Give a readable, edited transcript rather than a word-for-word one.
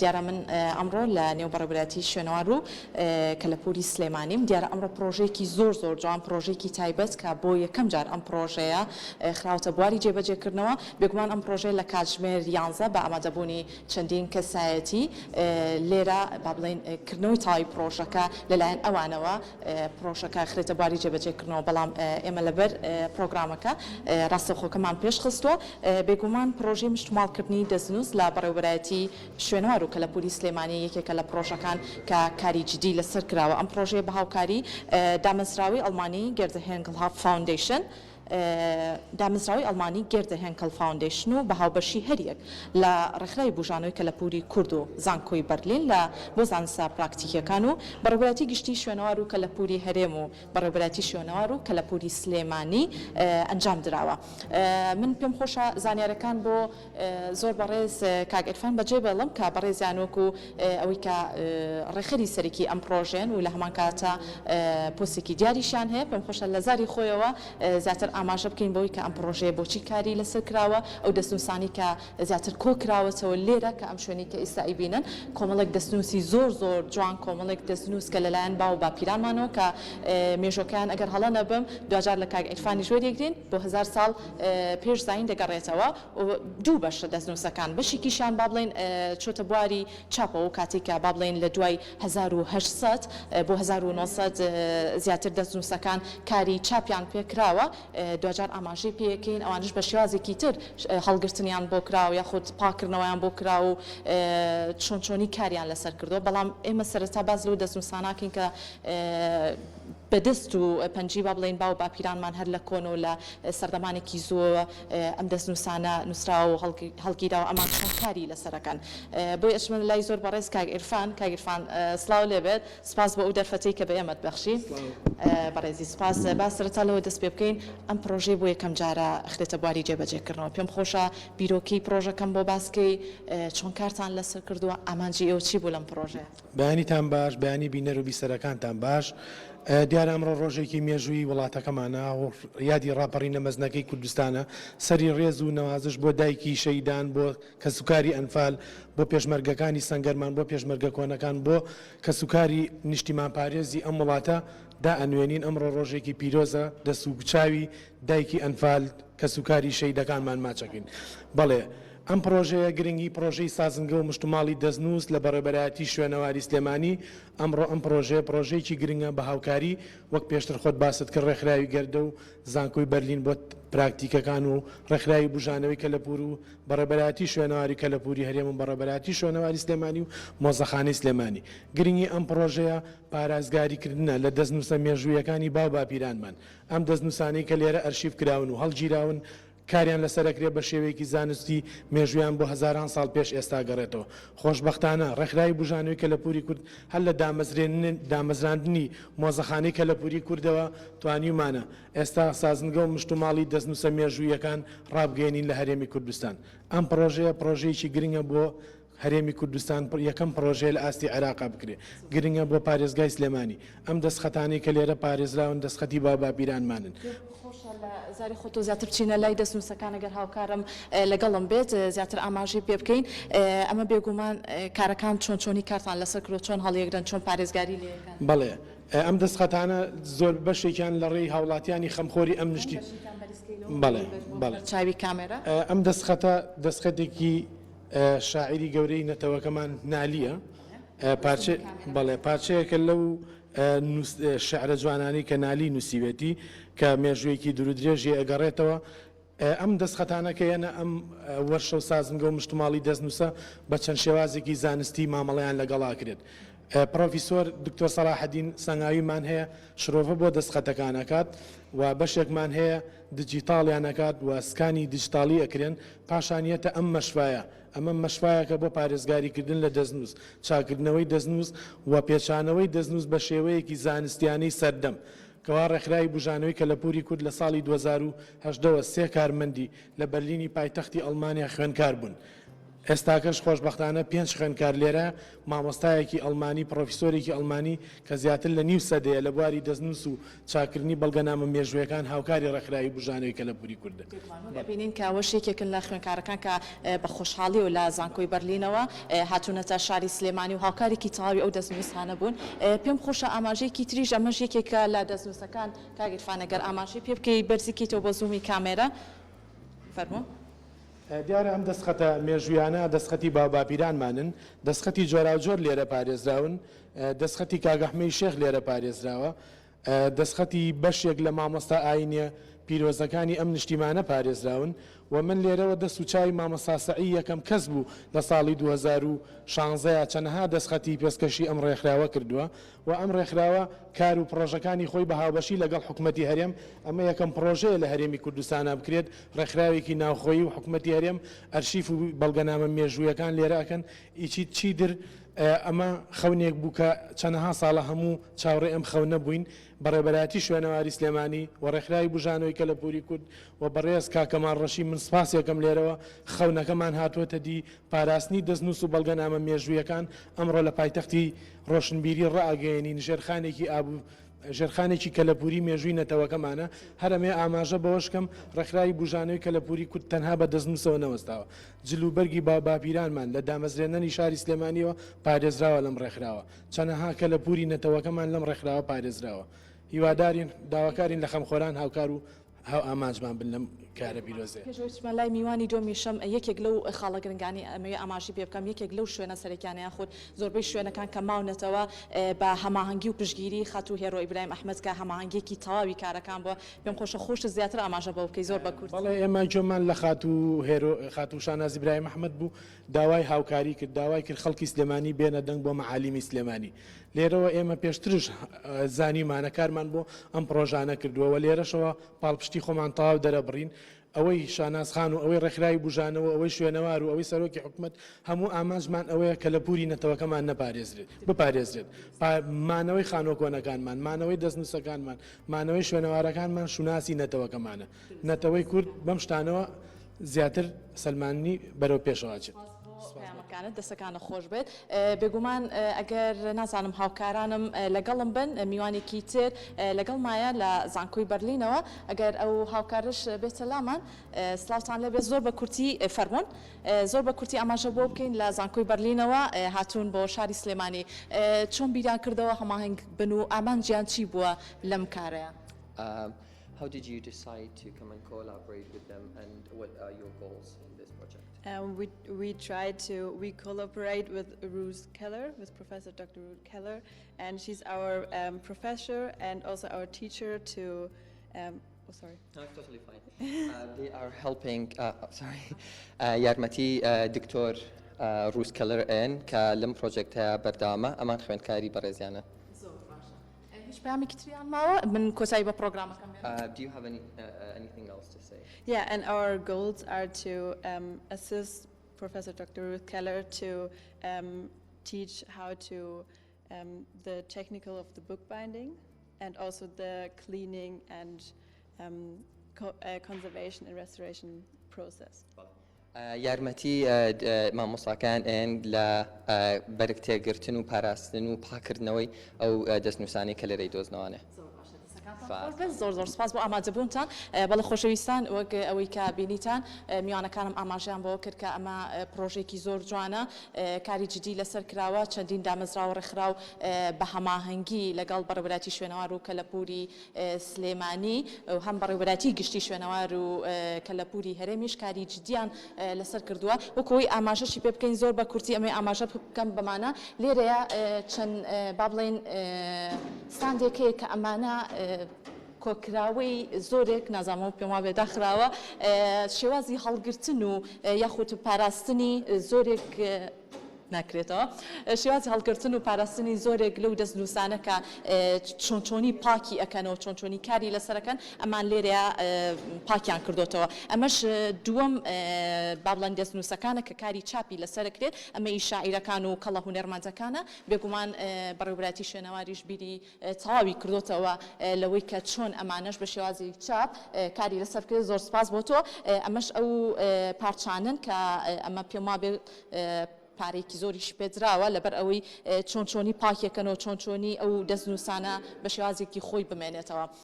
دیارە من ئەمڕۆ لە نێو بەڕێوەبەرایەتی شوێنەوار و کەلەپوری سلێمانیم. دیارە ئەمڕۆ پڕۆژەیەکی زۆر زۆر جوان، پڕۆژەیەکی تایبەت کە بۆ یەکەم جار ئەم پڕۆژەیە خراوەتە بواری جێبەجێکردنەوە. بێگومان ئەم پڕۆژەیە لە کاتژمێر یانزە بە ئامادەبوونی چەندین کەسایەتی لێرە با بڵێین کردنەوەی تەواوی پڕۆژەکە لەلایەن ئەوانەوە پڕۆژەکە خرێتە بواری جێبەجێکردنەوە، بەڵام ئێمە لەبەر پڕۆگرامەکە ڕاستەوخۆکەمان پێشخستووە. بێگومان پڕۆژەی مشتوماڵکردنی دەستنووس لە بەڕێوەبەرایەتی شوێنەوار و کەلەپووری سلێمانی یەکێکە لە پڕۆژەکان کە کاری جدی لەسەر کراوە. ئەم پڕۆژەیە بە هاوکاری دامەزراوەی ئەڵمانی گێردە هێنگڵهاف فاوندەیشن، دامەزراوەی ئەڵمانی گێردە هێنکڵ فاوندەیشن و بە هاوبەشی هەریەک لە ڕێکخراوی بوژانەوەی کەلەپووری کورد و زانکۆی بەرلین لە بۆ زانستە پراکتیکییەکان و بەڕێوەبەرایەتی گشتیی شوێنەوار و کەلەپووری هەرێم و بەڕێوەبەرایەتی شوێنەوار و کەلەپووری سلێمانی ئەنجام دراوە. من پێم خۆشە زانیارەکان بۆ زۆر بەڕێز کاک عیرفان بەجێ بێڵم کە بەڕێزیان وەکو ئەوەی کە ڕێکخەری سەرەکی ئەم پڕۆژەیەن و لە هەمان کاتا پۆستێکی دیاریشیان هەیە پێم خۆشە لە زاری خۆیەوە زیاتر ئاماژە بکەین بەوەی کە ئەم پڕۆژەیە بۆچی کاری لەسەر کراوە ئەو دەستنووسانەی کە زیاتر کۆ کراوەتەوە لێرە کە ئەم شوێنەی کە ئیستا ئەیبینن کۆمەڵێک دەستنووسی زۆر زۆر جوان کۆمەڵێک دەستنووس کە لەلایەن باو و باپیرانمانەوە کە مێژوەکەیان ئەگەر هەڵە نەبم دواجار لە کاک عیرفانیش وەریەگرین بۆ هەزار ساڵ پێش زایین دەگەڕێتەوە و دوو بەشە دەستنووسەکان بەشێکیشیان با بڵێین چۆتە بواری چاپەوە و کاتێک کە با بڵێین لە دوای 1800 بۆ 1900 زیاتر دەستنووسەکان کاری چاپیان پێ کراوە دواجار ئاماژەی پێ ئەکەین ئەوانەش بە شێوازێکی تر هەڵگرتنیان بۆ کراوە یاخود پاککردنەوەیان بۆ کراوە و چۆن چۆنی کاریان لەسەر کردووە بەڵام ئێمە سەرەتا باس لەو دەستنووسانە ئەکەین کە بە دەست و پەنجەی با بڵێین باو باپیرانمان هەر لە کۆنەوە لە سەردەمانێکی زووەوە ئەم دەستنووسانە نووسراوە و هەڵگیراوە ئەمان چۆن کاری لەسەر ئەکەن بۆیە ئەچمە لای زۆر بەڕێز کاک عیرفان کاک عیرفان سڵاو لێ بێت سپاس بۆ ئەو دەرفەتەی کە بە ئێمەت بەخشی بەڕێزی سپاس با سەرەتا لەوە دەست پێ بکەین ئەم پڕۆژەیە بۆ یەکەم جارە ئەخرێتە بواری جێبەجێکردنەوە پێم خۆشە بیرۆکەی پڕۆژەکەم بۆ باس کەی چۆن کارتان لەسەر کردووە ئامانجی ئێوە چی بوو لەم پڕۆژەیە؟ بەیانیتان باش، بەیانی بینەر و بیسەرەکانتان باش. دیارە ئەمڕۆ ڕۆژێکی مێژوویی وڵاتەکەمانە و یادی ڕاپەڕینە مەزنەکەی کوردستانە. سەری ڕێز و نەوازش بۆ دایکی شەهیدان، بۆ کەسوکاری ئەنفال، بۆ پێشمەرگەکانی سەنگەرمان، بۆ پێشمەرگە کۆنەکان، بۆ کەسوکاری نیشتیمانپارێزی ئەم وڵاتە دائەنوێنین. ئەمڕۆ ڕۆژێکی پیرۆزە، دەست و چاوی دایکی ئەنفال، کەسوکاری شەهیدەکانمان ماچەکەین. بەڵێ. ئەم پڕۆژەیە گرنگی پڕۆژەی سازنگە و مشتوماڵی دەستنووس لە بەڕێوەبەرایەتی شوێنەواری سلێمانی، ئەمڕۆ ئەم پڕۆژەیە پڕۆژەیەکی گرنگە بە هاوکاری وەک پێشتر خۆت باست کرد ڕێکخراوی گەردە و زانکۆی بەرلین بۆ پراکتیکەکان و ڕێکخراوی بوژانەوەی کەلەپوور و بەڕێوەبەرایەتی شوێنەواری کەلەپووری هەرێم و بەڕێوەبەرایەتی شوێنەواری سلێمانی و مۆزەخانەی سلێمانی گرنگی ئەم پڕۆژەیە پارازگاریکردنە لە دەستنووسە مێژوویەکانی باو باپیرانمان ئەم دەستنووسانەی کە لێرە ئەرشیف کراون و هەڵگیراون کاریان لەسەر ئەکرێت بە شێوەیەکی زانستی مێژوویان بۆ هەزاران ساڵ پێش ئێستا گەڕێتەوە. خۆشبەختانە ڕێکخراوی بوژانەوەی کەلەپووری کورد هەر لە دامەزراندنی مۆزەخانەی کەلەپووری کوردەوە توانیومانە ئێستا سازنگە و مشتوماڵی دەستنووسە مێژووییەکان ڕابگەیەنین لە هەرێمی کوردستان. ئەم پڕۆژەیە پڕۆژەیەکی گرنگە بۆ هەرێمی کوردستان یەکەم پڕۆژەیە لە ئاستی عێراقا بکرێت، گرنگە بۆ پارێزگای سلێمانی، ئەم دەستخەتانەی کە لێرە پارێزراون دەستخەتی باوباپیرانمانن. پێم خۆشە لە زاری خۆتەوە زیاتر بچینە لای دەستنووسەکان ئەگەر هاوکارم لەگەڵم بێت زیاتر ئاماژەی پێ بکەین، ئەمە بێگومان کارەکان چۆن چۆنی کارتان لەسەر کردووە، چۆن هەڵیەگرن، چۆن پارێزگاری لێ ئەکەن؟ بەڵێ ئەم دەستخەتانە زۆر بەشێکیان لە ڕێی هاوڵاتیانی خەمخۆری ئەم نشتی بەڵێ بەڵێ چاوی کامێرا. ئەم دەستخەتە دەستخەتێکی شاعیری گەورەی نەتەوەکەمان نالییە. پارچە بەڵێ پارچەیەکە لەو شعرە جوانانەی کە نالی نووسیوێتی کە مێژوویەکی دوورودرێژی ئەگەڕێتەوە. ئەم دەستخەتانە کە یەنە ئەم وەرشە و سازنگە و مشتوماڵی دەستنووسە بە چەند شێوازێکی زانستی مامەڵەیان لەگەڵا کرێت. پڕۆفیسۆر دکتۆر سەڵاحەدین سەنگاویمان هەیە شرۆڤە بۆ دەستخەتەکان ئەکات و بەشێکمان هەیە دیجیتاڵیان ئەکات و سکانی دیجتاڵی ئەکرێن پاشان یەتە ئەم مەشفایە، ئەمە مەشفایەکە بۆ پارێزگاریکردن لە دەستنووس، چاککردنەوەی دەستنووس و پێچانەوەی دەستنووس بە شێوەیەکی زانستیانەی سەردەم، کەوا ڕێکخراوی بوژانەوەی کەلەپووری کورد لە ساڵی 2018 وە سێ کارمەندی لە بەرلینی پایتەختی ئەڵمانیا خوێندکار بوون. ئێستاکەش خۆشبەختانە پێنج خوێندکار لێرە، مامۆستایەکی ئەڵمانی، پڕۆفیسۆرێکی ئەڵمانی کە زیاتر لە نیو سەدەیە لە بواری دەستنووس و چاککردنی بەڵگەنامە مێژوویەکان هاوکاری ڕێکخراوی بوژانەوەی کەلەپووری کوردە. بێگومان وەک ئەبینین کە ئەوەش یەکێکن لە خوێندکارەکان کە بە خۆشحاڵیەوە لە زانکۆی بەرلینەوە هاتوونەتە شاری سلێمانی و هاوکارێکی تەواوی ئەو دەستنووسانە بوون. پێم خۆشە ئاماژەیەکی تریش ئەمەش یەکێکە لە دەستنووسەکان کاک عیرفان ئەگەر ئاماژەی پێ بکەی بەرزی کەیتەوە بۆ زوومی کامێرا فەرموو. دیارە ئەم دەستخەتە مێژوویانە دەستخەتی باوباپیرانمانن، دەستخەتی جۆراوجۆر لێرە پارێزراون، دەستخەتی کاک ئەحمەی شێخ لێرە پارێزراوە، دەستخەتی بەشێک لە مامۆستا ئاینیە پیرۆزەکانی ئەم نیشتیمانە پارێزراون و من لێرەوە دەست و چاوی مامۆستا سەعی یەکەم کەس بوو لە ساڵی 2016 چەنەها دەستخەتی پێسکەشی ئەم ڕێکخراوە کردووە و ئەم ڕێکخراوە کار و پڕۆژەکانی خۆی بە هاوبەشی لەگەڵ حکومەتی هەرێم، ئەمە یەکەم پڕۆژەیە لە هەرێمی کوردستانا بکرێت، ڕێکخراوێکی ناوخۆیی و حکومەتی هەرێم ئەرشیف و بەڵگەنامە مێژوویەکان لێرە ئەکەن، ئیچی چیدر ئەمە خەونێک بوو کە چەنەها ساڵە هەموو چاوڕێی ئەم خەونە بووین، بەڕێوبەرایەتی شوێنەواری سلێمانی و ڕێکخراوی بوژانەوەی کەلەپووری کورد و بەڕێز کاک کەمال ڕەشی من سپاسی ئەکەم لێرەوە خەونەکەمان هاتووەتە دی، پاراستنی دەستنووس و بەڵگەنامە مێژوویەکان ئەمڕۆ لە پایتەختی ڕۆشنبیری ڕائەگەیەنین، ژێرخانێکی ئابوو ژێرخانێکی کەلەپووری مێژووی نەتەوەکەمانە، هەر ئەمەیە ئاماژە بەوەش کەم ڕێکخراوی بوژانەوەی کەلەپووری کورد تەنها بە دەستنووسەوە نەوەستاوە، جل و بەرگی باوباپیرانمان لە دامەزرێنەری شاری سلێمانیەوە پارێزراوە لەم ڕێکخراوە، چەنەها کەلەپووری نەتەوەکەمان لەم ڕێکخراوە پارێزراوە. هیوادارین، داواکارین لە خەمخۆران هاوکار و هاوئامانجمان بن لەم کارە پیرۆزەیە. پێش ئەوەی بچمە لای میوانی دووەمی شەم، یەکێک لەو خاڵە گرنگانەی ئەمەوێ ئاماژەی پێ بکەم، یەکێک لەو شوێنە سەرەکیانە یاخود زۆربەی شوێنەکان کە ماونەتەوە بە هەماهەنگی و پشتگیری خاتوو هێرۆ ئیبراهیم ئەحمەد کە هەماهەنگییەکی تەواوی کارەکان بووە، پێم خۆشە خۆشت زیاتر ئاماژە بەوە بکەی زۆر بە کورتی. بەڵێ ئێمە گوێمان لە خاتوو هێرۆ، خاتوو شاناز ئیبراهیم ئەحمەد بوو، داوای هاوکاری کرد، داوای کرد خەڵکی سلێمانی بێنە دەنگ بۆ مەعالیمی سلێمانی. لێرەوە ئێمە پێشترش زانیومانە کارمان بۆ ئەم پڕۆژانە کردووە و لێرەشەوە پاڵپشتی خۆمان تەواو دەرەبڕین. ئەوەی شاناز خان و ئەوەی ڕێکخراوی بوژانەوە و ئەوەی شوێنەوار و ئەوەی سەرۆکی حکومەت هەموو ئامانجمان ئەوەیە کەلەپووری نەتەوەکەمان نەپارێزرێت، بپارێزرێت. مانەوەی خانووە کۆنەکانمان، مانەوەی دەستنووسەکانمان، مانەوەی شوێنەوارەکانمان شوناسی نەتەوەکەمانە. نەتەوەی کورد بەم شتانەوە زیاتر سەلماندنی بەرەو پێشەوە ئەچێت. سپاس بۆ پەیامەکانت، دەستەکانت خۆش بێت. بێگومان ئەگەر نازانم هاوکارانم لەگەڵم بن، میوانێکی تر لەگەڵمایە لە زانکۆی بەرلینەوە، ئەگەر ئەو هاوکارەش بێتە لامان سڵاوتان لێبێت. زۆر بە کورتی فەرموون زۆر بە کورتی ئاماژە بۆ بکەین لە زانکۆی بەرلینەوە هاتوون بۆ شاری سلێمانی چۆن بیریان کردەوە هەماهەنگ بن و ئامانجیان چی بووە لەم کارەیان؟ How did you decide to come and collaborate with them and what are your goals in this project? Um, we, we try to, we collaborate with Ruth Keller, with Professor Dr. Ruth Keller, and she's our um, professor and also our teacher to, um, oh, sorry. No, it's totally fine. Uh, they are helping, uh, oh, sorry, uh, یارمەتی uh, دکتۆر uh, ڕوس کەلەر ئەن کە لەم پرۆژێکتەیە بەردەوامە ئەمان خوێندکاری بەڕێزیانە. زۆر باشە. هیچ پەیامێکی تریان ماوە من کۆتایی بە پرۆگرامەکەم بێنم؟ Do you have any, anything else to say? Yeah, and our goals are to um, assist Professor Dr. Ruth Keller to um, teach how to um, the technical of the bookbinding and also the cleaning and um, co uh, conservation and restoration process. یارمەتی مامۆستاکان ئەیەن لە بەرگ تێگرتن و پاراستن و پاکردنەوەی ئەو دەستنووسانەی کە لێرەی دۆزنەوانێ. زۆر باشە دەستەکانتان خۆش بێت زۆر زۆر سپاس بۆ ئامادەبوونتان بەڵێ خۆشەویستان وەک ئەوەی کە بینیتان میوانەکانم ئاماژەیان بەوە کرد کە ئەمە پرۆژەیەکی زۆر جوانە کاری جدی لەسەر کراوە چەندین دامەزراوە ڕێکخراو بە هەماهەنگی لەگەڵ بەڕێوەبەرایەتی شوێنەوار و کەلەپوری سلێمانی و هەم بەڕێوەبەرایەتی گشتی شوێنەوار و کەلەپوری هەرێمیش کاری جدیان لەسەر کردووە وەکو ئەوەی ئاماژەشی پێ بکەین زۆر بە کورتی ئەمەوێ ئاماژە بکەم بەمانە لێرەیە چەند با بڵێین ستاندێک هەیە کە ئەمانە کۆکراوەی زۆرێک نازانم پێم وابێ داخراوە شێوازی هەڵگرتن و یاخود پاراستنی زۆرێک. ناکرێتەوە. شێوازی هەڵگرتن و پاراستنی زۆرێک لەو دەستنووسانە کە چۆن چۆنی پاکی ئەکەنەوە، چۆن چۆنی کاری لەسەر ئەکەن، ئەمان لێرەیا پاکیان کردۆتەوە. ئەمەش دووەم با بڵێن دەستنووسەکانە کە کاری چاپی لەسەر ئەکرێت، ئەمە ئی شاعیرەکان و کەڵە هونەرمەندەکانە. بێگومان بەڕێوەبەرایەتی شوێنەواریش بیری تەواوی کردۆتەوە لەوەی کە چۆن ئەمانەش بە شێوازی چاپ کاری لەسەر بکرێت. زۆر سپاس بۆ تۆ. ئەمەش ئەو پارچانەن کە ئەمە پێم وابێ پارەیەکی زۆریش پێدراوە لەبەر ئەوەی چۆن چۆنی پاکێکەنەوە، چۆن چۆنی ئەو دەستنووسانە بە شێوازێکی خۆی بمێنێتەوە.